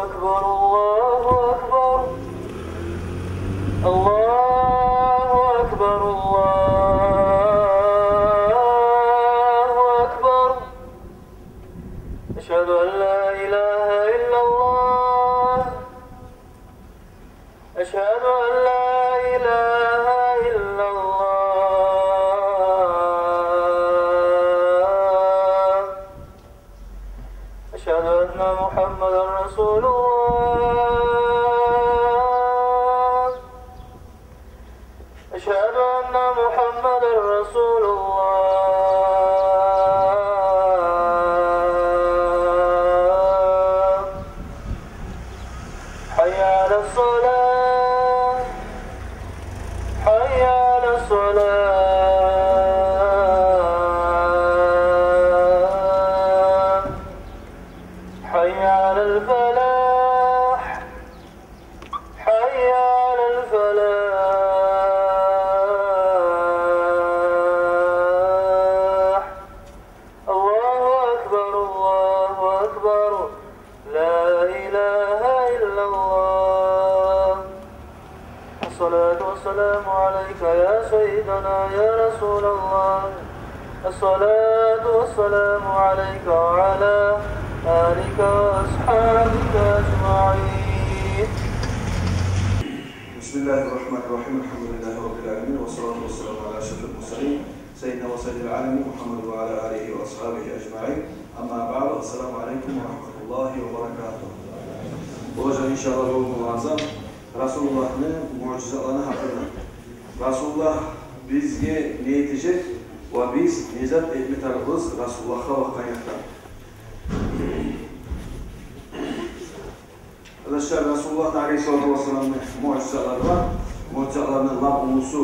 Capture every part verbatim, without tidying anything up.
أكبر، الله أكبر، الله أكبر، الله أكبر. أشهد أن لا إله إلا الله. أشهد أن لا إله إلا الله. أشهد أن محمدا رسول الله. أشهد أن محمدا رسول الله. حي على الصلاة. حي على الصلاة. حي على الفلاح. حي على الفلاح. الله أكبر، الله أكبر. لا إله إلا الله. الصلاة والسلام عليك يا سيدنا يا رسول الله. الصلاة والسلام عليك وعلى آلك وأصحابك أجمعين. بسم الله الرحمن الرحيم. الحمد لله رب العالمين، والصلاة والسلام على أشرف المرسلين سيدنا وسيد العالمين محمد وعلى آله وأصحابه أجمعين. أما بعد، السلام عليكم ورحمة الله وبركاته. Болажакъ, иншааллагь, ёлугъуз Рамазан Расулуллагьны муъжизатларыны гьакъында. Расулуллагь бизге не этежек ва биз не зат этме тарыкъбыз Расулуллагьгъа бакъгъан якъда? Къардашлар, Расулуллагьны алейгьиссалату вассаламны муъжизатлары бар. Муъжизатларыны лап уллусу,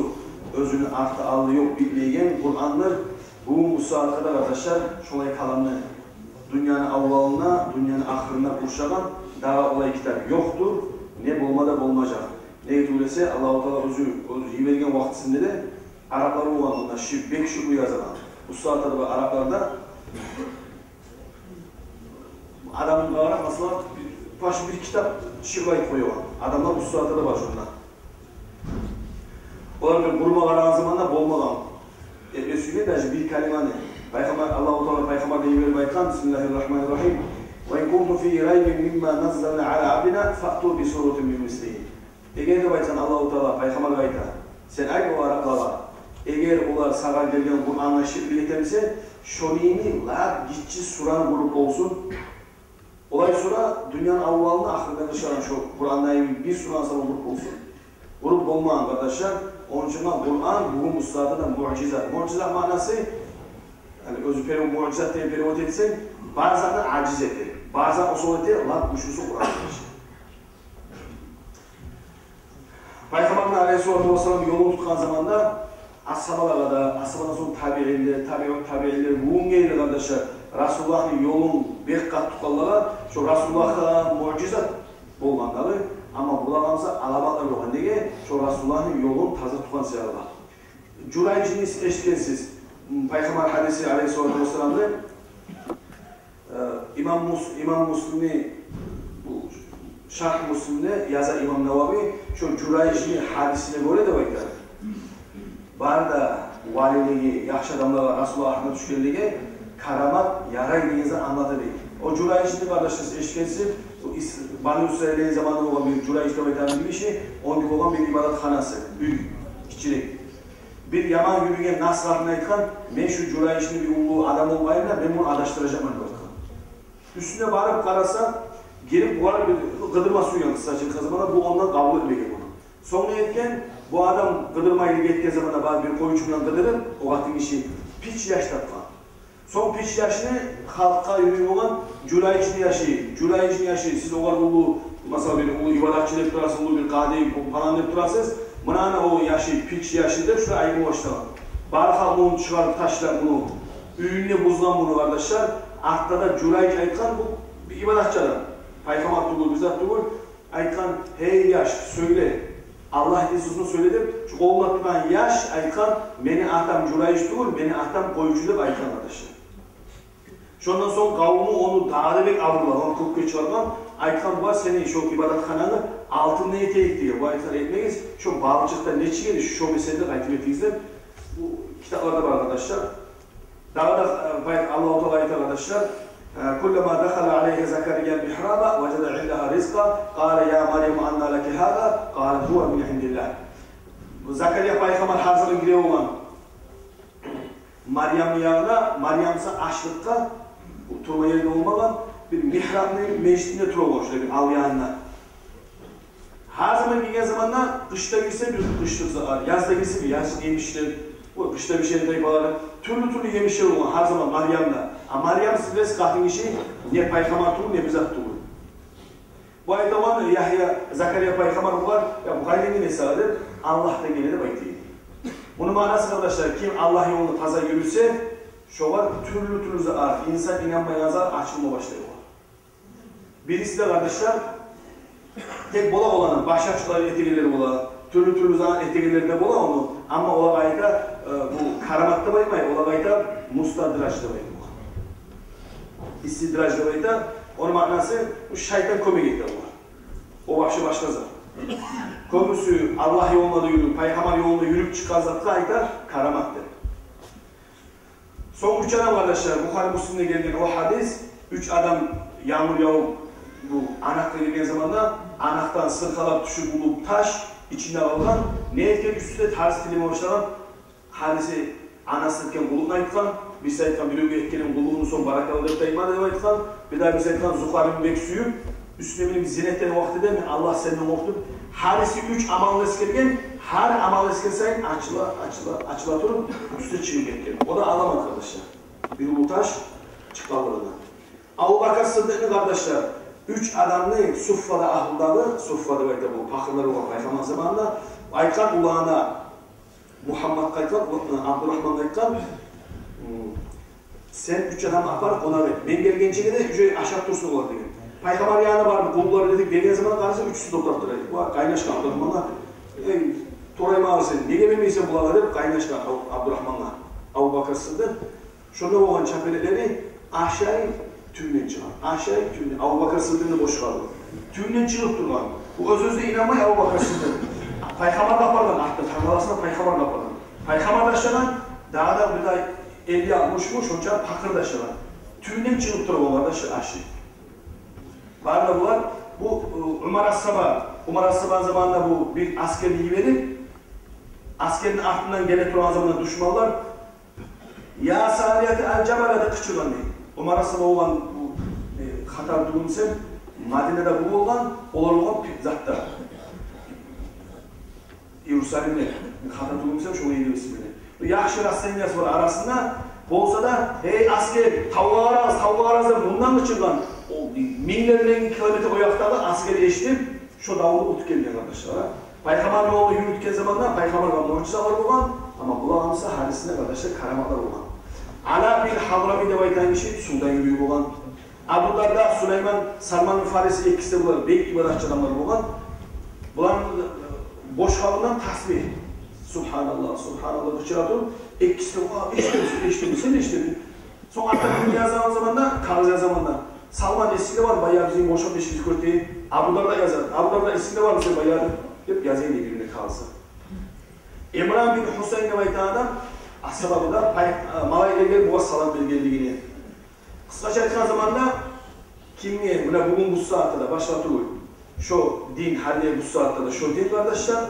оьзюню арты-алды ёкъ, битмейген Къурандыр. Бугюн бу сагьатгъа да, къардашлар, шолай каламны дюньяны аввалында, дюньяны ахырында къуршагъан дагъы олай китап ёкъдур, не болма да болмажакъ. Неге тюгюл эсе, Аллагьу Таала оьзю, оьзю йиберген вакътисинде де араплар болгъан, онда ши-, бек шиъру язгъан. Бу сагьатда да бар арапларда. Адамгъа къара, масала, башы бир китап шиъру айтып къоягъан. Адамлар бу сагьатда да бар шонда. Олар бир къурма къарагъан заманда болмагъан. Этме сюйген даже бир калиманы. Пайхаммар, Аллагьу Таала пайхаммаргъа йиберип айтгъан: بسم الله الرحمن الرحيم. وإن كنتم في ريب مما نزلنا على عبدنا فأتوا بسورة من مثله. Эгер деп айтгъан Аллагьу Таала пайхаммаргъа, айта: сен айт о араплагъа, эгер олар сагъа гелген Къурангъа ширклик этемисе, шону йимик лап гиччи сураны къуруп болсун. Олай сура дюньяны аввалында, ахырында чыгъагъан шо Къурангъа йимик бир сураны сама къуруп болсун. Къуруп болмагъан, къардашлар. Ону учун Къуран бугюн бу сагьатда да муъжиза. Муъжиза маънасы, яни оьзю перев-, муъжиза деген перевод этсенг, бар затны ажиз эте, бар затны осал эте лап гючлюсю Къуран, къардашлар. Пайхаммарны алейгьиссалату вассалам ёлун тутгъан заманда асгьабалагъа да, асгьабадан сонг табиинлер, табиут табиинлер, бугюнге ерли, къардашлар, Расулуллагьны ёлун бек къатты тутгъанлагъа, шо Расулуллагьгъа муъжизат болгъан дагъы, амма булагъа буса аламатлар болгъан. Неге? Шо Расулуллагьны ёлун таза тутгъан себепли. Журайжны эшитгенсиз. М, Пайхаммар гьадиси алейгьиссалату вассаламны, э, имам Мус-, имам Муслимни, бу Шаргь Муслимде яза имам Навави, шо Журайжны гьадисине гёре деп айта, бары да валилеге, яхшы адамлагъа, Расулуллагь гьакъына тюшгенлеге карамат ярай деген затны англата дей. О Журайжны, къардашлар, сиз эшитгенсиз, бу Ис-, Бану Исраилни заманында болгъан бир Журайж деп айтагъан бир гиши, ону болгъан бир ибадатханасы, уьй, гиччирек. Бир яман юрюген насгьатын айтгъан: «Мен шу Журайжны бир уллу адам болуп къалайым да, мен муну адашдыражакъман», — деп айтгъан. Уьстюне барып къараса, гирип, булар бир къыдырма сюйген къысгъача къызмана, бу ондан къабул этмеген муну. Сонг не этген? Бу адам къыдырмайлы гетген заманда бары бир къойчугъундан къыдырып, о къатын гиши пич яш тапгъан. Сонг пич яшны халкъгъа юрюй болгъан: «Журайжны яшы, Журайжны яшы, сиз огъар уллу, масала, бир уллу ибадатчы деп турасыз, уллу бир къади, палан деп турасыз. Муна, ана о яшы, пич яшы», — деп шулай айтма башлагъан. Бары халкъ муну чыгъарып ташлап, муну уьюнде бузгъан муну, къардашлар. Артда да Журайж айтгъан: «Бу бир ибадатчы адам, пайхаммар тюгюл, бир зат тюгюл». Айтгъан: «Гьей яш, сёйле, Аллагь Иисусну сёйле», — деп. Шу къолунда тургъан яш айтгъан: «Мени атам Журайж тюгюл, мени атам къойчу», — деп айтгъан, къардашлар. Шондан сонг къавуму ону дагъы да бек абурлагъан, кёкге чыгъаргъан, айтгъан: «Бугъар сени шо ибадатханангны алтындан этейик», – деген. Бу айтгъан: «Этмегиз, шо балыкъчыкъдан нечик эди, шо беседе къайтып этигиз», – деп. Бу китапларда бар, къардашлар. Дагъы да, э, бай-, Аллагьу Таала айта, къардашлар: «Э, куллама дахала алайгьа Закария ал-михраба важада индагьа ризкъа, къала я Марьям анна лаки гьаза, къалат гьува мин индиллагь». Закария пайхаммар гьар заман гире болгъан Марьямны янына, Марьям буса ашлыкъгъа, турма ерде болмагъан, бир михрабны межитинде тура болгъан, шулай бир ал янында. Гьар заман гелген заманда, къышда гирсе бир къышлыкъ зат, язда гирсе бир язлыкъ емишлер, о къышда бишеген тайпалары, тюрлю-тюрлю емишлер болгъан гьар заман Марьямда. А Марьям, сиз билесиз, къатын гиши не пайхаммар тюгюл, не бир зат тюгюл. Бу айтагъан Ягьия, Закария пайхаммар бугъар: «Я, бу къайдан геле сагъа?» – деп. «Аллагьдан геле», – деп айта эди. Муну маънасы, къардашлар, ким Аллагь ёлунда таза юрюсе, шогъар тюрлю-тюрлю зат, инсан инанмайгъан зат ачылма башлай огъар. Бириси де, къардашлар, тек бола оланы баш ачылар этегенлер бола, тюрлю-тюрлю зат этегенлер де бола ону, амма олагъа айта, э, бу карамат деп айтмай, олагъа айта мустадраж деп айта. Истидраж деп айта, ону маънасы, бу шайтан кёмек эте огъар. О вообще башгъа зат. Кёбюсю Аллагь ёлунда да юрюп, пайхаммар ёлунда юрюп чыкъгъан затгъа айта карамат деп. Сонг уьч адам, къардашлар, Бухари, Муслимде гелген о гьадис, уьч адам янгур явуп, бу анакъгъа гелген заманда, анакъдан сыркъалап тюшюп уллу таш ичинде къалгъан, не этген, уьстюнде тарс тилеме башлагъан, гьариси анасы этген къуллукъну айтгъан, бириси айтгъан, биревге этгеним къуллукъну сонг баракалла деп де айтмады деп айтгъан, бирдагъы бириси айтгъан, зухарим бек сююп, уьстюне минип зина этген вакътиде мен Аллагь сенден къоркъдум. Гьариси уьч амалны эсгерген, гьар амал эсгерсенг ачыла, ачыла, ачыла туруп уьстюне чыгъып гетген. О да аламат, къардашлар. Бир уллу таш чыкъгъанлыгъына. Абубакар Сыддыкъны, къардашлар, уьч адамны суффада, агьлудагъы, суффа деп айта бу пакъырлар болгъан пайхаммар заманында, айтгъан уланына, Мухаммадгъа айтгъан, Абдурагьмангъа айтгъан: «Сен уьч адамны апар, къонакъ эт. Мен гелгенчеге де уже ашап турсун олар», – деген. Пайхаммар янына барды, къуллар деди, гелген заманда къараса, уьчюсю де олтура тура. Вай, къайнашгъан Абдурагьмангъа: «Эй, тораймагъар сен, неге бермейсен булагъа?» – деп къайнашгъан Аб-, Абдурагьмангъа Абубакар Сыддыкъ. Шонда болгъан чапелеклери, ашай, тюбюнден чыгъа. Ашай, тюбюнден. Абубакар Сыддыкъны бош къалды. Тюбюнден чыгъып тургъан. Бу оьз-оьзюне инанмай Абубакар Сыддыкъ. Пайхаммаргъа апаргъан, артда тангала сынап пайхаммаргъа апаргъан. Пайхаммар да ашагъан, дагъы да бир де элли-алтмыш муш, шонча пакъыр да ашагъан. Тюбюнден чыгъып тура болгъан, къардашлар, ашай. Бары да булар, бу, э, Умар асгьаба, Умар асгьабаны заманында бу бир асгерни йиберип, асгерни артындан геле тургъан заманда душманлар, «Я сарияти ал-жабала» деп къычыргъан дей. Умар асгьаба болгъан бу, э, хата тюгюл эсе, Мадинада бу болгъан, олар болгъан пи-, затда, Иерусалимде, хата тюгюл эсе, шо ерде эсимде. Бу яхшы расстояниясы бар арасында, болса да: «Эй, асгер, тавгъа къарагъыз, тавгъа къарагъыз», – деп мундан къычыргъан. О минглер булан километр о якъдагъы асгер эшитип, шо давулну утуп гелген, къардашлар. Пайхаммар ёлуна юрютген заманда пайхаммаргъа муъжизалар болгъан, амма булагъа буса гьарисине, къардашлар, караматлар болгъан. Ала бин Гьадрами деп айтагъан гиши сувда юрюй болгъан. Абу Дарда, Сулайман, Салман Фариси, экиси де булар бек ибадатчы адамлар болгъан. Буланы, э, бош къабындан тасбигь: «Субгьаналлагь, субгьаналлагь», – къычыра туруп, экиси де: «Ва, эшитдим, эшитдим, сен эшитдинг?» Сонг артда бирин язагъан заманда, кагъыз язагъан заманда: «Салман, эсингде бармы, баягъы бизин бошап эшигибиз гёрде?» Абу Дарда яза. «Абу Дарда, эсингде бармы сен баягъы?» – деп яза эди бирине кагъызда. Имран бин Гьусайн деп айтагъан адам, асгьаба бу да, пай-, э, малайиклер гелип бугъар салам бергенлигине. Къысгъача айтгъан заманда, кимге, муна, бугюн бу сагьатда да, башгъа тюгюл, шо дин, гьали бу сагьатда да шо дин, къардашлар,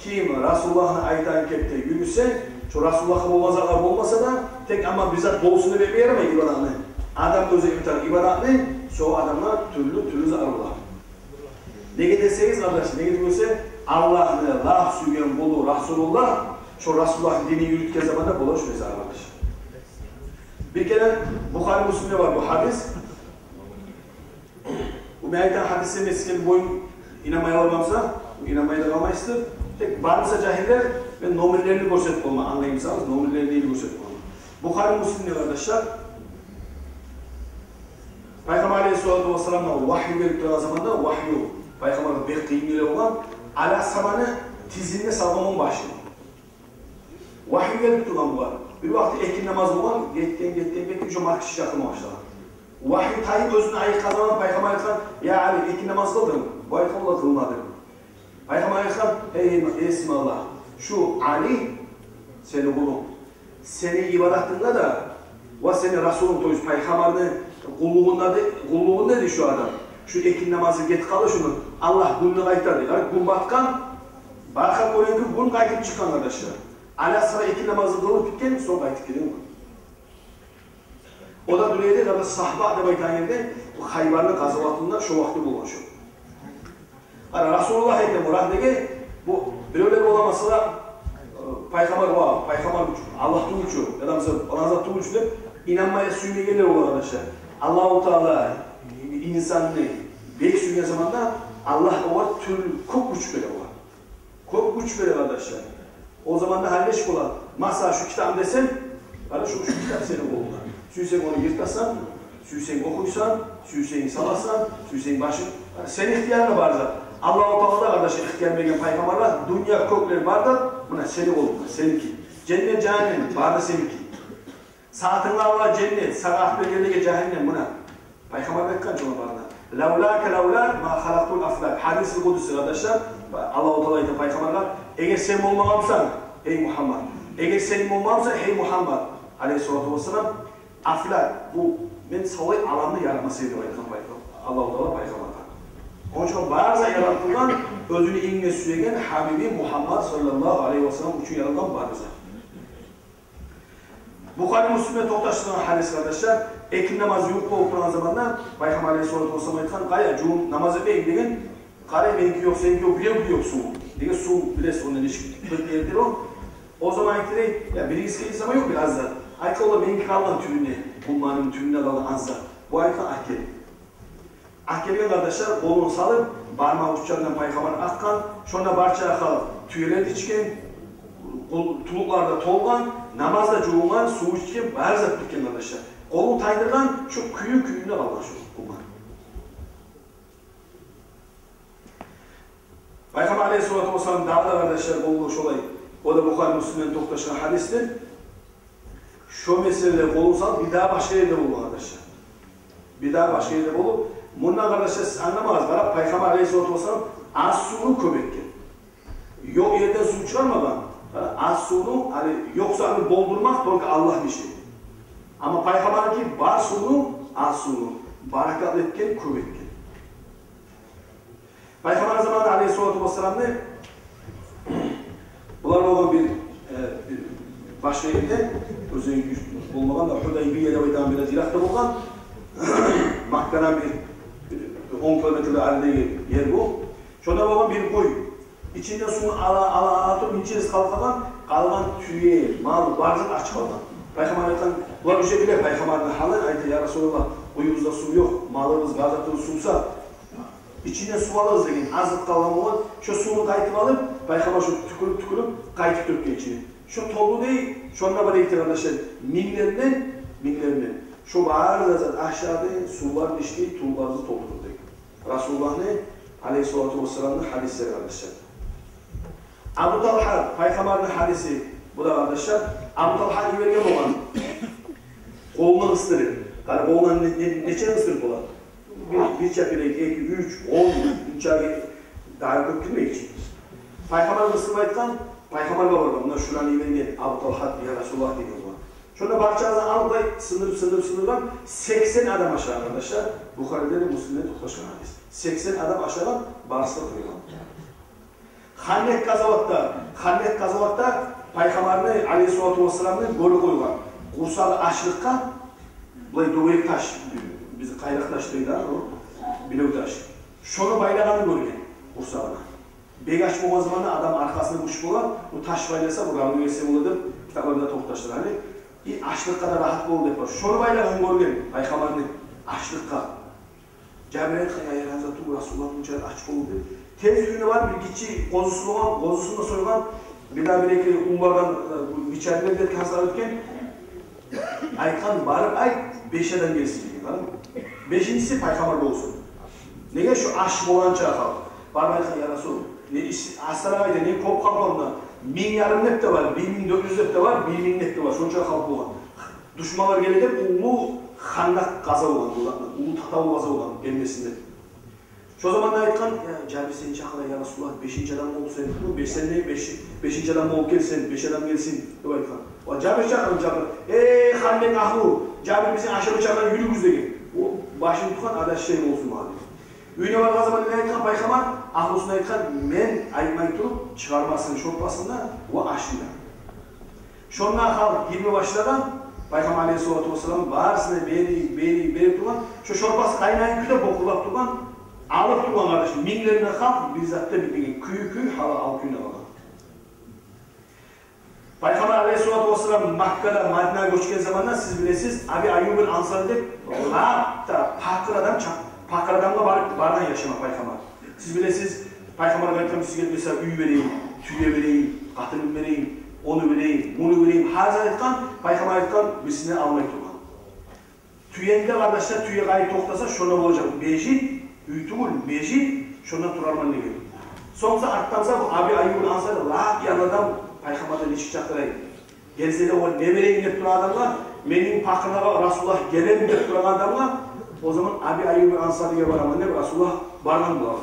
ким Расулуллагьны айтагъан кепде юрюсе, шо Расулуллагьгъа болгъан затлар болмаса да, тек, амма бир зат болсун деп этме ярамай ибадатны. Адам оьзю этеген ибадатны, шо адамгъа тюрлю-тюрлю затлар бола. Неге десегиз, къардаш, неге десе, Аллагьны лап сюйген къулу Расулуллагь, шо Расулуллагьны динин юрютген заманда бола шо затлар, къардаш. Бир керен Бухари, Муслимде бар бу гьадис. Бу мен айтагъан гьадис эмес, сиз боюн инанмай къалмаса, инанмай да къалмайсыздыр. Тек бармыса жагьиллер, мен номерлерин гёрсетип къояман, англаймысагъыз, номерлерин гёрсетип къояман. Бухари, Муслимде, къардашлар, Пайхаммар алейгьиссалату вассаламгъа вагьйу гелип турагъан заманда, вагьйу пайхаммаргъа бек къыйын геле болгъан, ала саманы тизине салгъан башын. Вагьйу гелип тургъан бугъар. Бир вакъти экинни намаз болгъан, гетген, гетген, гетген, шо Макка шагьарына башлагъан. Вагьи тайып оьзюнден айыкъгъан заман пайхаммар айтгъан: «Я Али, экинни намаз къылдынгмы?» Бу айтгъан: «Валлагь, къылмадым». Пайхаммар айтгъан: «Эй, эсим Аллагь, шу Али сени къулунг, сени ибадатынгда да ва сени расулунг, то есть пайхаммарны къуллугъунда да, къуллугъунда эди шу адам. Шу экинни намазы гетип къалды, шуну Аллагь гюнню къайтарды». Къара, гюн батгъан, бары да гёрюнген гюн къайтып чыкъгъан, къардашлар. Али асгьар экинни намазын къылып битген, сонг къайтып гелген. О да дюр эди, къара, Сагьба деп айтагъан ерде, бу Хайбарны къазаватында шо вакъти болгъан шо. Къара, Расулуллагь эте мурат деген, бу биревлер бола масала, э, пайхаммар, ва пайхаммар учун, Аллагь тюгюл чю, яда масала, палан зат тюгюл чю деп инанмай, сюймейгенлер бола, къардашлар. Аллагьу Таала инсанны бек сюйген заманда Аллагь огъар тюрлю кёп гюч бере бола. Кёп гюч бере, къардашлар. О заманда гьали нечик бола? Масала, шу китапны десем, къара, шу, шу китап сени къолунгда. Сюйсенг ону йыртасан, сюйсенг охуйсан, сюйсенг саласан, сюйсенг башынг. Къара, сени ихтиярынг бар зат. Аллагьу Таала да, къардашлар, ихтияр берген пайхаммаргъа: дюнья, кёклер бары да муна сени къолунгда, сеники. Женнет, жагьаннем бары да сеники. Сагъа тынглама женнет, сагъа арт бергенлеге жагьаннем, муна. Пайхаммар айтгъан шоланы барын да. «Лавлака, лавла ма халакътул афлак». Гьадиси къудси, къардашлар. Аллагьу Таала айта пайхаммаргъа: «Эгер сен болмагъан бусанг, гьей Мугьаммад, эгер сен болмагъан бусанг, гьей Мугьаммад, алейгьиссалату вассалам, афлак, бу мен савлай аламны яратмас эдим», — деп айтгъан пайхаммар, Аллагьу Таала пайхаммаргъа. Ону учун бары зат яратылгъан оьзюню инг де сюеген Гьабиби Мугьаммад саллаллагьу алейгьи вассалам учун яратылгъан бары зат. Бухари, Муслимде токъташдыргъан гьадис, къардашлар. Экинни намаз ювукъ болуп турагъан заманда пайхаммар алейгьиссалату вассалам айтгъан: «Къайда, жувунуп намаз этмейим?» — деген. «Къара, меники ёкъ, сеники ёкъ, бир де ёкъ сув». Неге, сув билесиз, онда нечик бир ерде о. О заман айтды дей: «Я, биригиз гелген заман ёкъ бир аз зат». Айтгъан: «Олай, меники къалгъан тюбюнде, къумманыны тюбюнде къалгъан аз зат». Бу айтгъан: «Алып гел». Алып гелген, къардашлар, къолун салып, бармагъы учуп чыгъагъан пайхаммарны акъгъан, шонда барча халкъ тюелер де ичген, къул-, тулукълар да толгъан, намаз да жувунгъан, сув ичген, бары зат битген, къардашлар. Къолун тайдыргъан, шо кюю кююнде къалгъан шо къумман. Пайхаммар алейгьиссалату вассалам дагъы да, къардашлар, болду шолай. О да Бухари, Муслимден токъташгъан гьадисдир. Шо меселде къолун салып, бир дагъы башгъа ерде болду, къардашлар. Бир дагъы башгъа ерде болду. Мундан, къардашлар, сиз англамагъыз, къарап, пайхаммар алейгьиссалату вассалам аз сувну кёп этген. Ёкъ ерден сув чыгъармагъан. Къара, аз сувну, гьали, ёкъ затны болдурмакъ только Аллагьны иши. Амма пайхаммарныки бар сувну, аз сувну баракатлы этген, кёп этген. Пайхаммар заманы алейгьиссалату вассаламны, булар болгъан бир, э, бир башгъа ерде, оьзю болмагъан да, Гьудайбия деп айтагъан бир йыракъда болгъан, Маккадан бир, бир он километр аридеги ер бу. Шонда болгъан бир къуй. Ичинден сувну ала, ала, ала туруп, нече гез къалкъагъан, къалгъан тюе, мал, бары зат ачып къалгъан. Пайхаммар айтгъан, булар уже биле пайхаммарны гьалын, айта: «Я Расулуллагь, къуюбузда сув ёкъ, малыбыз, бары затыбыз сувсап. Ичинден сув алыгъыз», — деген. Аз зат къалгъан болгъан. Шо сувну къайтып алып, пайхаммар шо тюкюрюп, тюкюрюп, къайтып тёкген ичине. Шо толду дей, шонда бар эди, къардашлар, минглер булан, минглер булан. Шо бары да зат ашады, сувлар ичди, тулукъларыбызны толтурду дей. Расулуллагьны алейгьиссалату вассаламны гьадислери, къардашлар. Абу Талгьа, пайхаммарны гьадиси бу да, къардашлар. Абу Талгьа йиберген болгъан. Къолуна къыстырып. Къара, къолуна не, не, нече къыстырып бола? Бир, бир чапелек, эки, уьч, он, мунчагъы дагъы кёп гирмей чи. Пайхаммар къыстырып айтгъан, пайхаммаргъа баргъан, муна шуланы йиберген Абу Талгьа, я Расулуллагь, деген болгъан. Шонда барчасын алып, сындырып, сындырып, сындыргъан, сексен адам ашагъан, къардашлар. Бухариде де, Муслимде де токъташгъан гьадис. Сексен адам ашагъан, барысы да тойгъан. Хандакъ къазаватда, Хандакъ къазаватда пайхаммарны алейгьиссалату вассаламны гёрюп къойгъан. Къурсагъы ачлыкъгъа, булай дёгерек таш, биз къайракъ таш дейбиз, о билев таш. Шону байлагъанын гёрген къурсагъына. Бек ач болгъан заманда адам аркъасына гюч бола, бу таш байласа, бу равный весе бола деп китапларда токъташдыргъан. И ачлыкъгъа да рагьат болур деп бар. Шону байлагъанын гёрген пайхаммарны ачлыкъгъа. Жабир айтгъан: «Я, я, раза ту, Расулуллагь мунча ач болду», — деп. Тез уьюне барып, бир гиччи къозусу болгъан, къозусун да сойгъан, бир дагъы бир-эки уллулардан, э, бу бичарилер де тасалап этген. Айтгъан: «Барып айт, беш адам гелсин», — деген, къарама. Бешинчиси пайхаммар болсун. Неге, шо ач болгъанча халкъ. Барып айтгъан: «Я Расул, не иш, астаракъ айт, не кёп халкъ бар мунда, Минг ярым деп де бар, бир минг дёрт юз деп де бар, бир минг деп де бар. Шонча халкъ болгъан. Душманлар геле деп, уллу хандакъ къаза болгъан, уллу татавул къаза болгъан, гелмесин деп. Шо заманда айтгъан: «Я, Жабир сени чакъыра, я Расулуллагь, бешинчи адам бол сен, беш, сен де беш, бешинчи адам болуп гел сен, беш адам гелсин», — деп айтгъан. «Ва, Жабир чакъыр, чакъыр. Эй, ханбек агьлу, Жабир бизин ашама чакъыргъан, юрюгюз», — деген. О башын тутгъан, адаш шей болсун магъа деп. Уьюне баргъан заманда не айтгъан пайхаммар? Агьлюсюне айтгъан: «Мен айтмай туруп чыгъармасын шорпасын да ва ашын да». Шонда халкъ гирме башлагъан, пайхаммар алейгьиссалату вассалам барысына берип, берип, берип тургъан. Шо шорпасы къайнайгъан кюйде бокъурлап тургъан, алып тургъан, къардаш, минглеринг халкъ, бир зат да битмеген, кюй, кюй, гьали ал кюйде къалгъан. Пайхаммар алейгьиссалату вассалам Маккадан Мадинагъа гёчген заманда, сиз билесиз, Аби Айюб аль-Ансари деп лап да пакъыр адам чакъ-, пакъыр адамгъа барып, баргъан яшама пайхаммар. Сиз билесиз, пайхаммар айтгъан: «Сизге, месела, уьй берейим, тюе берейим, къатын берейим, ону берейим, муну берейим», — гьар зат айтгъан, пайхаммар айтгъан, бирисин де алмай тургъан. Тюени де, къардашлар, тюе къайда токътаса, шонда болажакъ межит, уьй тюгюл, межит, шонда турарман деген. Сонг буса, артдан буса, бу Аби Айюб аль-Ансари лап якъын адам, пайхаммар да нечик чакъырай. Гелсе де, о не берейим деп турагъан адамгъа, мени пакъырлагъа Расулуллагь гелеми деп турагъан адамгъа, о заман Аби Айюб аль-Ансариге бараман деп Расулуллагь баргъан бола.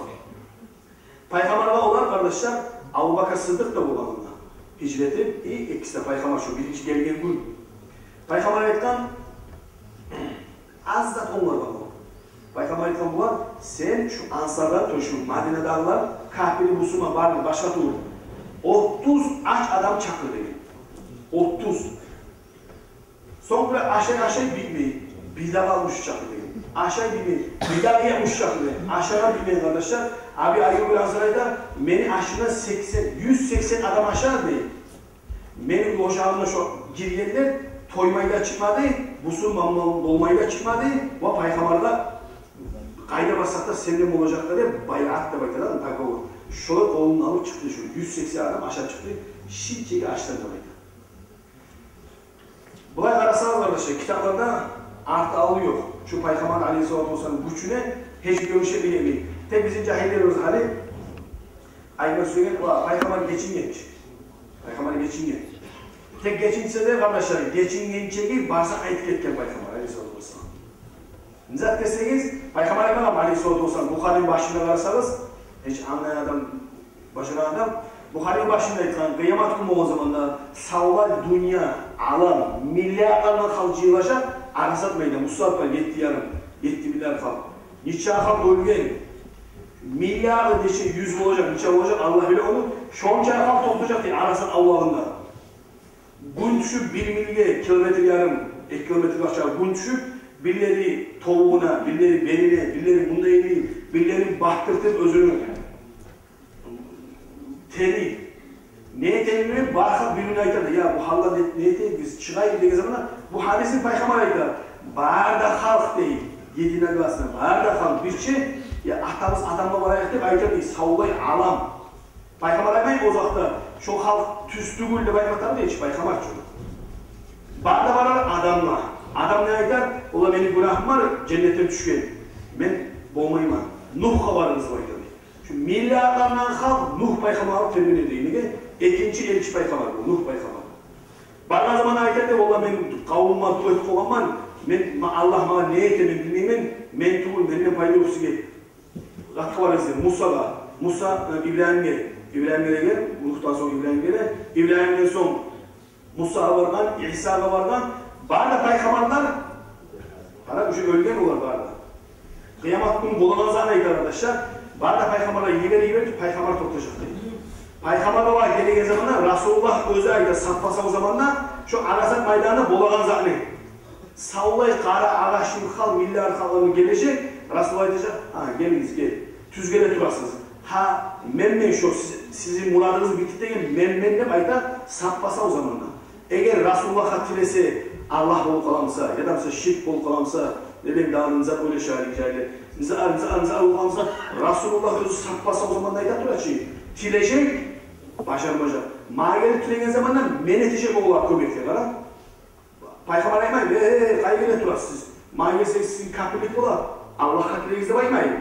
Пайхаммаргъа олар, къардашлар, Абубакр Сыддыкъ да болгъан онда. Гьижрет этип, и экиси де пайхаммар шо биринчи гелген гюн. Пайхаммар айтгъан, аз зат онгаргъан о. Пайхаммар айтгъан бугъар: «Сен шу ансарлар, то шу Мадинадагъылар, капири, бусурман, барын башгъа тюгюл, отуз ач адам чакъыр», — деген. Отуз. Сонг бир ашай-ашай битмей, бир дагъы алтмыш чакъыр деген. Ашай битмей, бир дагъы алтмыш чакъыр деген. Ашай битмей, къардашлар, Аби Айюб аль-Ансари айта: «Мени ашымдан сексен, юз сексен адам ашар», — дей. «Мени ожагъымгъа шо гиргенлер тоймай да чыкъмады, бусурман болмай да чыкъмады, ва пайхаммаргъа къайда барсакъ да сенден болажакъ», — деп, байат деп айта да, договор. Шолай къолун алып чыкъды, шо юз сексен адам ашап чыкъды, шынчаки ачдан деп айта. Булай къарасагъыз, къардашлар, китапларда арты-алды ёкъ. Шу пайхаммар алейгьиссалату вассалам гючюне гьеч гёрюнюше билемей. Тек бизин жагьиллерибиз гьали айтма сюеген: «Ва, пайхаммар гечингенч. Пайхаммар гечинген». Тек гечинсе де, къардашлар, гечингенчеги барса айтып гетген пайхаммар алейгьиссалату вассалам. Не зат десегиз, пайхаммар айтмагъан алейгьиссалату вассалам. Бухарини башына къарасагъыз, гьеч англайгъан адам, башарагъан адам, Бухарини башында айтгъан: «Къыямат гюн болгъан заманда савлай дюнья, алам, миллиардлар булан халкъ жыйылажакъ Арасат майданда, Муздалифада, етти ярым, етти миллиард халкъ. Нече халкъ оьлген, миллиарды нече юз болажакъ, нече болажакъ, Аллагь биле ону. Шонча халкъ токътажакъ, — дей, — Арасат авлагъында. Гюн тюшюп, бир мильге, километр ярым, эки километр къача гюн тюшюп, бирлери тобугъуна, бирлери белине, бирлери мунда эли, бирлери баттыртып оьзюню тени. Не этейим деп, бар халкъ бир-бирине айтады: я, бу гьалда не, не этейик биз, чыгъайыкъ», — деген заманда, бу гьадисни пайхаммар айта: «Бар да халкъ, — дей, — единогласно, бар да халкъ бирче, я, атабыз Адамгъа барайыкъ», — деп айта, дей, савлай алам. Пайхаммар айтмай о вакътиде, шо халкъ тюз тюгюл деп айтмагъан, дей чи, пайхаммар чы. Бар да барар Адамгъа. Адам не айтар? «Ола, мени гюнагьым бар, женнетден тюшген. Мен болмайман. Нугьгъа барыгъыз», — деп айта, дей. Шу миллиардлар булан халкъ Нугь пайхаммаргъа тебине, дей. Неге? Экинчи элчи пайхаммар бу, Нугь пайхаммар. Баргъан заманда айтар, дей: «Ола, мен къавумума дуа этип къойгъанман, мен, ма-, Аллагь магъа не эте, мен билмеймен, мен тюгюл, менден пайда ёкъ сизге. Къатгъа барыгъыз, — дей, — Мусагъа, Муса, э, Ибрагьимге, Ибрагьимге деген, Нугьдан сонг Ибрагьимге, Ибрагьимден сонг Мусагъа баргъан, Исагъа баргъан, бар да пайхаммарлар, къара, уже оьлген олар бар да. Къыямат гюн болагъан затны айта, къардашлар, бар да пайхаммарлар йибер, йибер, пайхаммар токътажакъ», — дей. Пайхаммар олар гелеген заманда Расулуллагь оьзю айта, саппа-сав заманда, шо Арасат майданда болагъан затны. Савлай къара агъачны халкъ, миллиард халкъ гележек, Расулуллагь айтажакъ: «Гьа, гелигиз, гел. Тюз геле турасыз. Гьа, менмен шо, сиз, сизин мурадыгъыз битди деген, менмен», — деп айта, саппа-сав заманда. Эгер Расулуллагьгъа тилесе, Аллагь болуп къала буса, яда буса ширк болуп къала буса, не билейим, дагъы не зат ойлашар, жагьиллер, не зат, не зат, не зат болуп къала буса, Расулуллагь оьзю саппа-сав заманда айта тура чы, тилежек, бажармажакъ. Магъа гелип тилеген заманда мен этежекмен олагъа кёмекни, къара. Пайхаммар айтмай: «Э, э, къайгъа геле турасыз сиз? Магъа гелсегиз, сизге капирлик бола, Аллагьгъа тилегиз», — деп айтмай.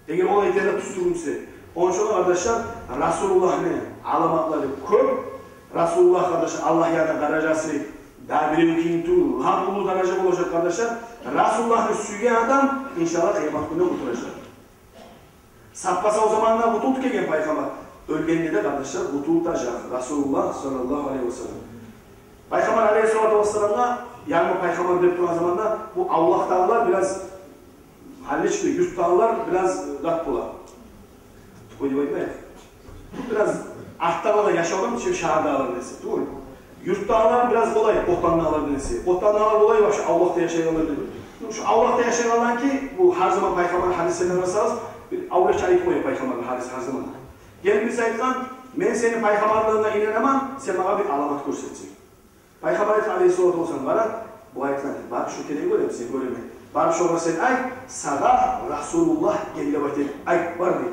Эгер ол айтагъан тюз тюгюл буса, Ону учун, къардашлар, Расулуллагьны аламатлары кёп. Расулуллагь, къардашлар, Аллагь янында даражасы да бирев кюйде тюгюл, лап уллу даража болажакъ, къардашлар. Расулуллагьны сюйген адам, иншаллагь, къыямат гюнде къутулажакъ. Саппа-сав заманында къутулуп гелген пайхаммар, оьлгенде де, къардашлар, къутултажакъ Расулуллагь саллаллагьу алайгьи ва саллам. Пайхаммар алайгьиссалату вассаламгъа, янгы пайхаммар деп турагъан заманда, бу авлакъдагъылар бираз, гьали чи, юртдагъылар бираз зат бола. Тупой деп айтмайыкъ. Бираз артда къалгъан яшавдан, чи, шагьардагъылар десе, тюгюл. Юртдагъылар бираз къолай, къотандагъылар десе. Къотандагъылар къолай, башгъа авлакъда яшайгъанлар десе. Ну, шу авлакъда яшайгъанлар ки, бу гьар заман пайхаммар гьадислерине къарасагъыз, бир авлакъча айтып къоя пайхаммар гьадис гьар заман. Гелип бириси айтгъан: «Мен сени пайхаммарлыгъынга инанаман, сен магъа бир аламат гёрсетсенг». Пайхаммар айтгъан алайгьиссалату вассалам: «Къара, бу айтгъан, бар шу терекни гёремен, сен гёремен. Бар шогъар сен айт, сагъа Расулуллагь гелди деп айт, айт, бар», — дей.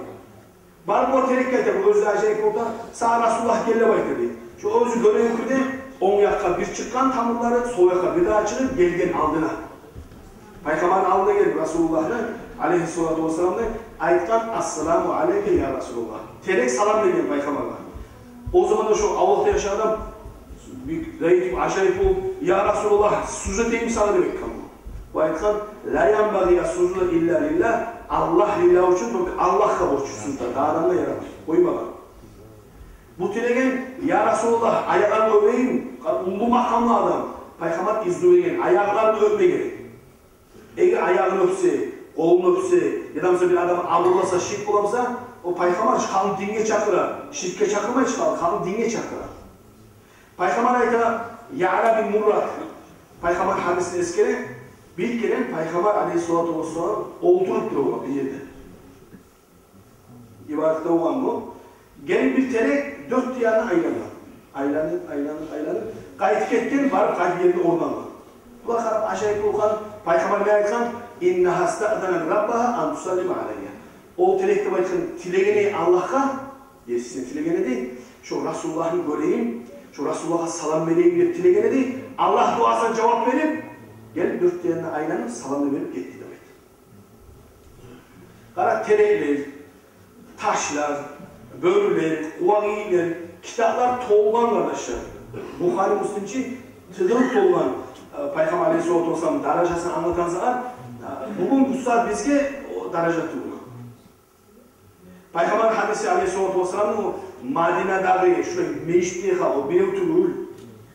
Барып о терекге айта, бу оьзю ажайып болду да: «Сагъа Расулуллагь гелди деп айтды», — дей. Шо оьзю гёрген кюйде онг якъгъа бир чыкъгъан тамурлары, сол якъгъа бир дагъы чыгъып, гелген алдына. Пайхаммарны алдына гелип, Расулуллагьны алайгьиссалату вассаламны, айтгъан: «Ассаламу алайка, я Расулуллагь». Терек салам берген пайхаммаргъа. О заманда шо авлакъда яшагъан адам бир зайып, ажайып болуп: «Я Расулуллагь, сужда этейимми сагъа?» — деп айтгъан. Бу айтгъан: «Ла янбагъи ас-сужуду илла лиллагь». Аллагь, лиллагь учун, только Аллагьгъа борчлу сужда, дагъы адамгъа ярамай, къоймагъан. Бу тилеген: «Я Расулуллагь, аякъларынгны оьбейим». Уллу макъамлы адам, пайхаммар изну берген аякъларынгны оьпмеге. Эгер аягъын оьпсе, къолун оьпсе, яда, масала, бир адамны абурласа, ширк боламса, о пайхаммар халкъны динге чакъыра, ширкге чакъырмай чы халкъны, халкъны динге чакъыра. Пайхаммар айта, Яъла бин Мурра, пайхаммар гьадисни эсгере, бир керен пайхаммар алайгьиссалату вассалам олтуруп тура бир ерде. Ибадатда болгъан бу. Гелип бир терек дёрт де янына айлангъан. Айланып, айланып, айланып, къайтып гетген, барып къайтып ерине орнангъан. Булар къарап, ажайып болгъан, пайхаммар не айтгъан? «Иннагьа истаъзанат раббагьа ан тусаллима алайя». Ол терек деп айтгъан, тилеген эди Аллагьгъа, есисине тилеген эди, шо Расулуллагьны гёрейим, шо Расулуллагьгъа салам берейим деп тилеген эди. Аллагь дуасына жавап берип, гелип дёрт де янына айланып, салам да берип гетди деп айтгъан. Къара, тереклер, ташлар, бёрюлер, къувагъыйлар, китаплар толгъан, къардашлар. Бухари, Муслим чи тыгъылып толгъан, э, пайхаммар алайгьиссалату вассалам даражасын англатагъан сагьат, э, бугюн бу сагьат бизге о даража тюгюл. Пайхаммар гьадиси алайгьиссалату вассаламны, о Мадинадагъы шулай межитде халкъ, о бирев тюгюл,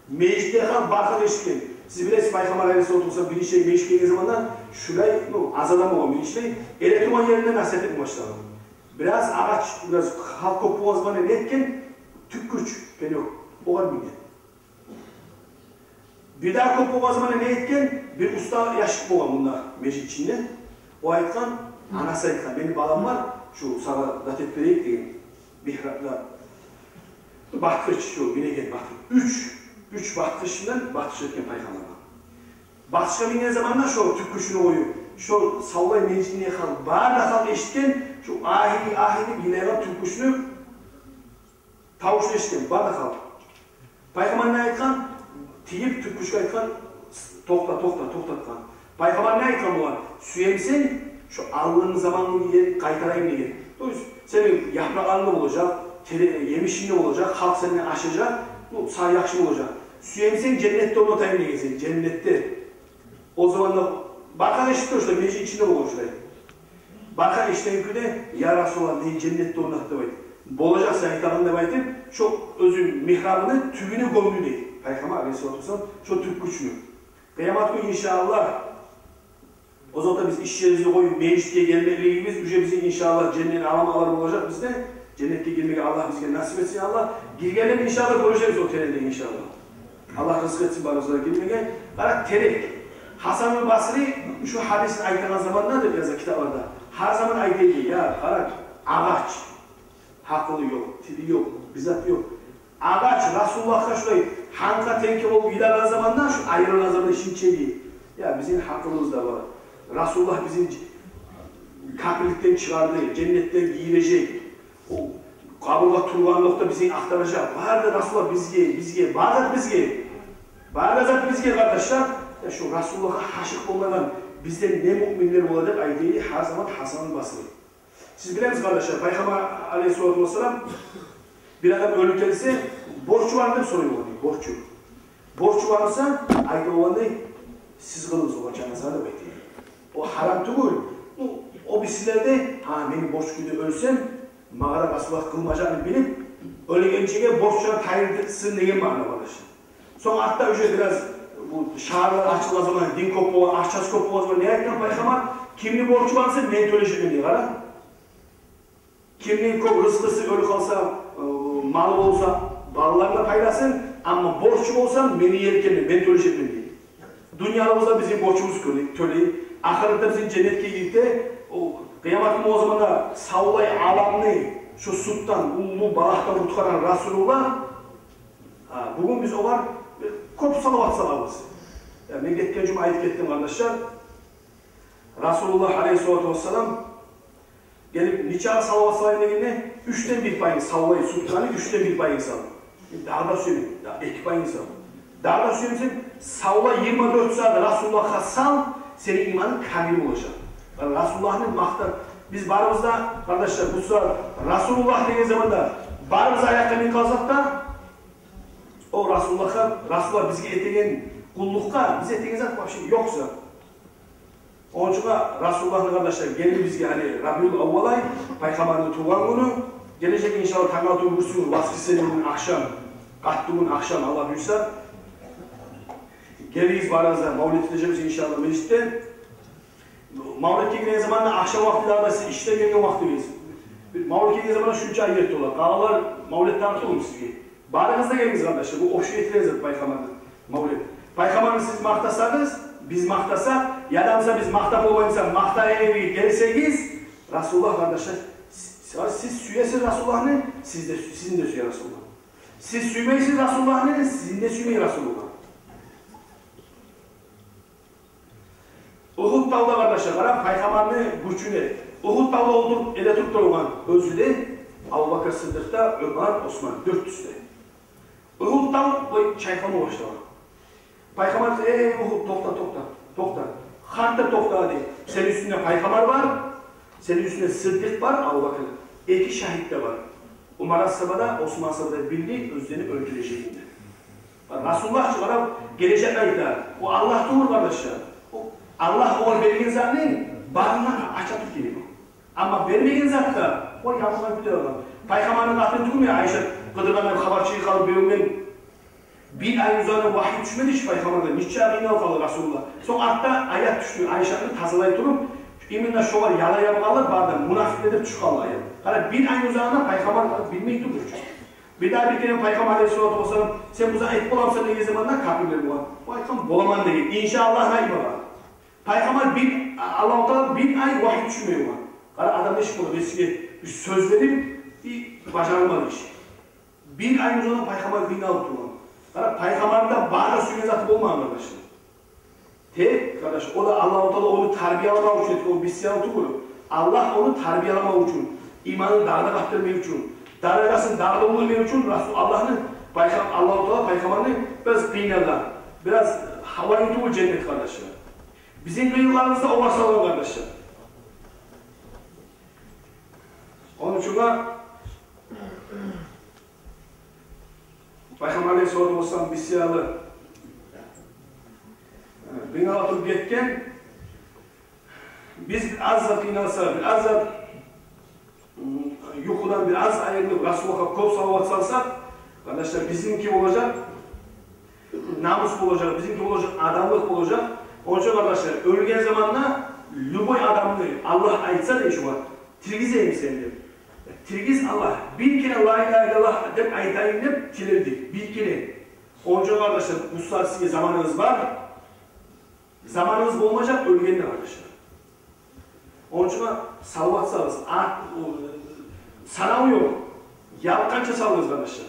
межитде халкъ бары да эшитген. Сиз билесиз, пайхаммар алайгьиссалату вассалам биринчи межитге гелген заманда шулай, ну, аз адам болгъан межитде, эретургъан еринден насигьат этме башлагъан. Бираз агъач, бираз халкъ кёп болгъан заманда не этген? Тюкгюч, пенёк, огъар минген. Бир дагъы кёп болгъан заманда не этген? Бир уста яшик болгъан мунда межит ичинде. О айтгъан, анасы айтгъан: «Мени балам бар, шу сагъа зат этип берейик», — деген. Бир зат, батгъыч, шу минеген батгъыч. Уьч, уьч батгъыч булан батгъыч этген пайхаммаргъа. Батгъычгъа минген заманда шо тюкгючню къоюп, шо савлай межитни халкъ, бары да халкъ эшитген, шо ахири, ахири йылайгъан тюкгючню тавушун эшитген бары да халкъ. Пайхаммар не айтгъан? Тийип, тюкгючге айтгъан: «Токъта, токъта, токътатгъан». Пайхаммар не айтгъан бугъар? «Сюемисен, шо алдынгъы замангъы ерин къайтарайым», — деген. То есть, сени япыракъларынг да болажакъ, тере-, емишинг де болажакъ, халкъ сенден ашажакъ, ну, сагъа яхшы болажакъ. «Сюемисен, женнетде орнатайым», — деген сени, женнетде. О заманда бары да эшитди, шо межит ичинде болгъан шулай. Бары да эшитген кюйде: «Я Расулуллагь, мени женнетде орнат», — деп айтып. «Болажакъ сен айтагъан», — деп айтып, шо оьзю мигьрабыны тюбюне гёмдю дей пайхаммар алайгьиссалату вассалам шо тюкгючню. Къыямат гюн, иншааллагь, о заманда биз иш ерибизни къоюп, межитге гелмеклигибиз уже бизин, иншааллагь, женнет алам алар болажакъ бизде. Женнетге гирмеге Аллагь бизге насип этсин, Аллагь. Гиргенде, иншааллагь, гёрежекбиз о терекни, иншааллагь. Аллагь ризкъы этсин барыбызгъа да гирмеге. Къара, терек. Гьасанул Басри шу гьадисни айтагъан заманда, деп яза китапларда, гьар заман айта эди: «Я, къара, агъач, гьакъылы ёкъ, тили ёкъ, бир заты ёкъ. Агъач Расулуллагьгъа шулай гьанкъа-тенкъе болуп йылагъан заманда, шу айрылгъан заманда шинчеги. Я, бизин гьакъылыбыз да бар. Расулуллагь бизин капирликден чыгъарды, женнетге гийирежек. О къабургъа тургъанлыкъда бизин ахтаражакъ. Бары да Расулуллагь бизге, бизге, бары да бизге. Бары да зат бизге, къардашлар. Я, шу Расулуллагьгъа гьашыкъ болмайгъан бизден не муъминлер бола», — деп айта эди гьар заман Гьасанул Басри. Сиз билемисиз, къардашлар, Пайхаммар алейгьиссалату вассалам, бир адам оьлюп гелсе, борчу бармы деп сорай болгъан, борчу. Борчу бармы буса, айта болгъан, сиз къылыгъыз огъар жаназа деп айта. О гьарам тюгюл. О, о бир сизлер де, гьа, мени борчу кюйде оьлсем, магъа да Расулуллагь къылмажакъны билип, оьлегенчеге борчлар тайылсын деген маъна, къардашлар. Сонг артда уже бираз бу шагьарлар ачылгъан заман, дин кёп болгъан, акъчасы кёп болгъан заман не айтгъан Пайхаммар? Кимни борчу бар буса, мен тёлежекмен дей, къара. Кимни кёп рызкъысы, оьлюп къалса, э, малы болса, балаларына пайласын, амма борчу болса, мени еркеме, мен тёлежекмен дей. Дюньяда болса бизин борчубуз тёлей, тёлей. Ахыратда бизин женнетге гирте, о къыямат гюн о заманда савлай аламны шу суддан, уллу балагьдан къутгъаргъан Расулуллагь. Гьа, бугюн биз огъар бир кёп салават салабыз. Я, мен гетген жума айтып гетдим, къардашлар. Расулуллагь алейгьиссалату вассалам гелип, нечакъы салават салайым дегенде, уьчден бир пайын, савлай сутканы уьчден бир пайын сал. Дагъы да сюемен, дагъы эки пайын сал. Дагъы да сюемен, савлай йигирма дёрт сагьат Расулуллагьгъа сал, сени иманынг камил болажакъ. Расулуллагьны макъта... Биз барыбыз да, къардашлар, бу сагьат Расулуллагь деген заманда барыбыз аякъгъа минип къалсакъ да, о Расулуллагьгъа, Расулуллагь бизге этеген къуллукъгъа биз этеген зат вообще ёкъ зат. Ону учун Расулуллагьны, къардашлар, гелди бизге, гьали Рабиул аввал ай, Пайхаммарны тувгъан гюню. Гележек, иншаллагь, тангала тюгюл, бирисигюн, воскресенье гюн ахшам, къаттыгюн ахшам, Аллагь буюрса, гелигиз барыгъыз да, мавлет этежекбиз, иншаллагь, межитде. Мавлетге гелген заманда ахшам вакъти дагъы да сиз ишден гелген вакътигиз. Мавлетге гелген заманда шунча ерте бола. Къалалар мавлет тарыкъ тюгюл сизге. Барыгъыз да гелигиз, къардашлар, бу общий этилген зат Пайхаммарны мавлет. Пайхаммарны сиз макътасагъыз, биз макътасакъ, яда буса биз макътап болмайбыз, макътагъан ерге гелсегиз, Расулуллагь, къардашлар, с-, сиз сюесиз Расулуллагьны, сиз де, сизин де сюе Расулуллагь. Сиз сюймейсиз Расулуллагьны, сизин де сюймей Расулуллагь. Угьуд тавда, къардашлар, къара Пайхаммарны гючюне. Угьуд тавда олтуруп, эретуруп тургъан оьзю де, Абубакр Сыддыкъ да, Умар, Осман, дёртюсю де. Угьуд тав, ой, чайкъалма башлагъан. Пайхаммар: «Эй, Угьуд, токъта, токъта, токъта. Гьатта токъта», — дей. «Сени уьстюнгде Пайхаммар бар, сени уьстюнгде Сыддыкъ бар, Абубакр. Эки шагьит де бар. Умар асгьаба да, Осман асгьаба да билди оьзлени оьлтюрежегин де». Расулуллагь чы къарап гележекни айта. О Аллагь тюгюл, къардашлар. О Аллагь огъар берген затны барындан ача тутуп геле. Амма бермеген затгъа о ябылгъан кюйде къалгъан. Пайхаммарны къатыны тюгюлмю Айшат къыдыргъан деп хабар чыгъып къалып, биревден бир ай узагъына вагьи тюшмеди чи Пайхаммаргъа. Нече къыйналып къалды Расулуллагь. Сонг артда аят тюшдю, Айшатны тазалай туруп, именно шолар яла ябып къалды, бары да мунафикълер деп тюшюп къалды аят. Къара, бир ай узагъына Пайхаммар билмей турду чу. Бирдагъы бир керен Пайхаммар алейгьиссалату вассалам: «Сен бу затны этип боламысан?» — деген заманда, капирлер бугъар: «Валлагь, этип боламан», — деген. «Иншааллагь», — дей бугъар. Пайхаммар бир, Аллагьу Таала бир ай вагьи тюшюрмей болгъан. Къара, адам нечик бола, бирисине бир сёз берип, и бажарылмагъан иш. Бир ай узагъына Пайхаммар къыйналып тургъан. Къара, Пайхаммарны да бары да сюйген заты болмагъан, къардашлар. Тек, къардаш, о да Аллагьу Таала ону тарбияламакъ учун этген, о бир сыйлы тюгюл. Аллагь ону тарбияламакъ учун, иманын дагъы да къаттырмакъ учун, даражасын дагъы да уллу этмек учун Расул... Аллагьны Пайхам... Аллагьу Таала Пайхаммарны бираз къыйнагъан, бираз гьавайын тюгюл женнет, къардашлар. Бизин къыйынларыбызны да огъар салгъан, къардашлар. Ону учун да Пайхаммар алейгьиссалату вассалам бир сыйлы, э, къыйнала туруп гетген. Биз бир аз зат къыйналсакъ, бир аз зат, м, юхудан бир аз айрылып, Расулуллагьгъа кёп салават салсакъ, къардашлар, бизинки болажакъ намус болажакъ, бизинки болажакъ адамлыкъ болажакъ. Ону учун, къардашлар, оьлген заманда любой адамны Аллагь айтса дей шугъар: «Тиргизейим сени», — деп. «Тиргиз, Аллагь, бир керен ла илагьа иллаллагь деп айтайым», — деп тилерди. Бир керен. Ону учун, къардашлар, бу сагьат сизге заманыгъыз бар. Заманыгъыз болмажакъ оьлгенде, къардашлар. Ону учун салават салыгъыз. Ат, о, санаву ёкъ. Ялкъгъанча салыгъыз, къардашлар.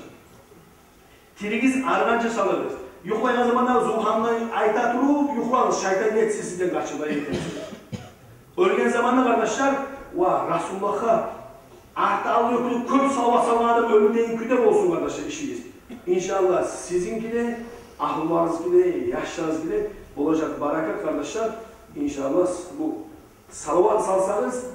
Тиригиз арыгъанча салыгъыз. Юхлайгъан заманда зувгьанны айта туруп юхлагъыз, шайтан гетсин сизден къачып, айта. Оьлген заманда, къардашлар, ва Расулуллагьгъа арты-алды ёкъ кюйде кёп салават салгъан адам оьлюм деген кюйде болсун, къардашлар, ишигиз. Иншааллагь, сизинки де, агьлюлеригизки де, яшларыгъызки де болажакъ баракат, къардашлар. Иншааллагь, бу салават салсагъыз,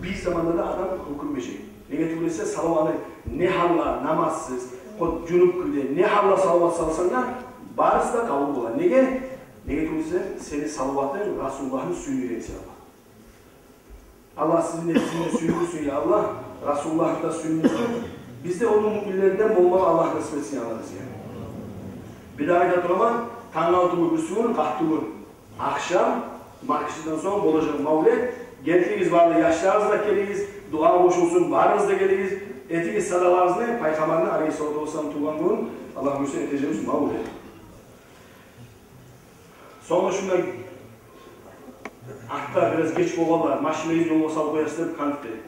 Бир заманда да адам гьёкюнмежек. Неге тюгюл эсе, салаватны не гьалда намазсыз, хоть жунуп кюйде, не гьалда салават салсанг да, барысы да къабул бола. Неге? Неге тюгюл эсе, сени салаватынг Расулуллагьны сююндюрген себеп. Аллагь сизин де, бизин де сююндюрсюн, я Аллагь. Расулуллагьны да сююндюрсюн. Биз де ону муъминлерден болмагъа Аллагь насип этсин, я Аллагь, бизге. Бир дагъы айта тураман, тангала тюгюл, бирисигюн, къаттыгюн, ахшам, магьрипден сонг болажакъ мавлет. Гелигиз, бары яшларыгъыз да гелигиз, дуагъа къошулсун, барыгъыз да гелигиз. Этигиз садагъаларыгъызны, Пайхаммарны алейгьиссалату вассалам тувгъан гюн, Аллагь буюрса, этежекбиз мавлет. Сонг шунда артда бираз геч болгъанлар, машинагъызны ёлгъа салып къоясыз деп, къант деп.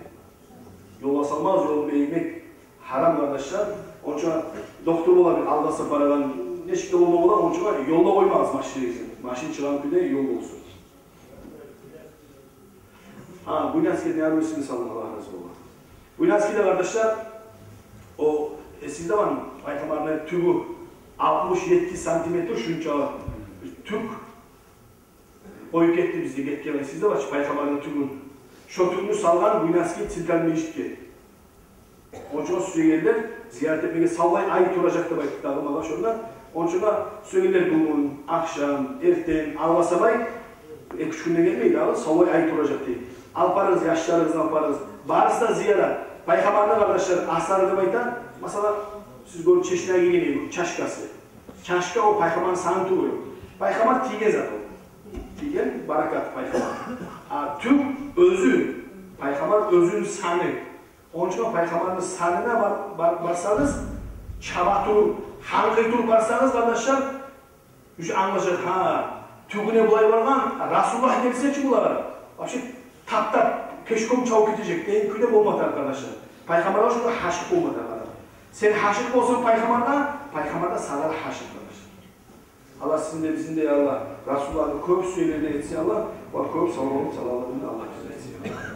Ёлгъа салмагъыз, ёл бегитмек гьарам, къардашлар. Онча дохтур бола бир алгъасап барагъан, нечик де болма бола, онча ёлда къоймагъыз машинагъызны. Машин чыгъагъан кюйде ёл болсун. Гьа, Буйнакскиде не арив эсиме салды, Аллагь рази болгъан. Буйнакскиде, къардашлар, о, эсигизде бармы, Пайхаммарны тюгю алтмыш етти сантиметр, шунча тюк къоюп гетди бизге, гетген, эсигизде бар чы, Пайхаммарны тюгюн. Шо тюкню салгъан Буйнакский центральный межитге. Онча сюегенлер зиярат этмеге савлай ай туражакъ деп айтды дагъы магъа шонда. Онча сюегенлер бугюн, ахшам, эртен, алгъасамай, эки-уьч гюнде гелмей дагъы, савлай ай туражакъ дей. Алып барыгъыз, яшларыгъызны алып барыгъыз. Барысы да зиярат. Пайхаммарны, къардашлар, асары деп айта. Масала, сиз гёрюп, чешнеге гийген чашкасы. Чашка о Пайхаммарны саны тюгюл. Пайхаммар тийген зат о. Тийген баракат Пайхаммар. А тюк оьзю, Пайхаммар оьзюню саны. Онча Пайхаммарны санына бар-, бар-, барсагъыз, чаба туруп, гьанкъый туруп барсагъыз, къардашлар, уьш англашыр, гьа, тюгюне булай баргъан, Расулуллагь гелсе чи булар, вообще таптап, пешком чабып гетежек деген кюйде болма тарыкъ, къардашлар. Пайхаммаргъа шулай гьашыкъ болма тарыкъ адам. Сен гьашыкъ болсанг Пайхаммаргъа, Пайхаммар да сагъа гьашыкъ, къардашлар. Аллагь сизин де, бизин де, я Аллагь, Расулуллагьны кёп сюегенлерден этсин, Аллагь, ва кёп салават салагъанлардан Аллагь бизин этсин, я Аллагь.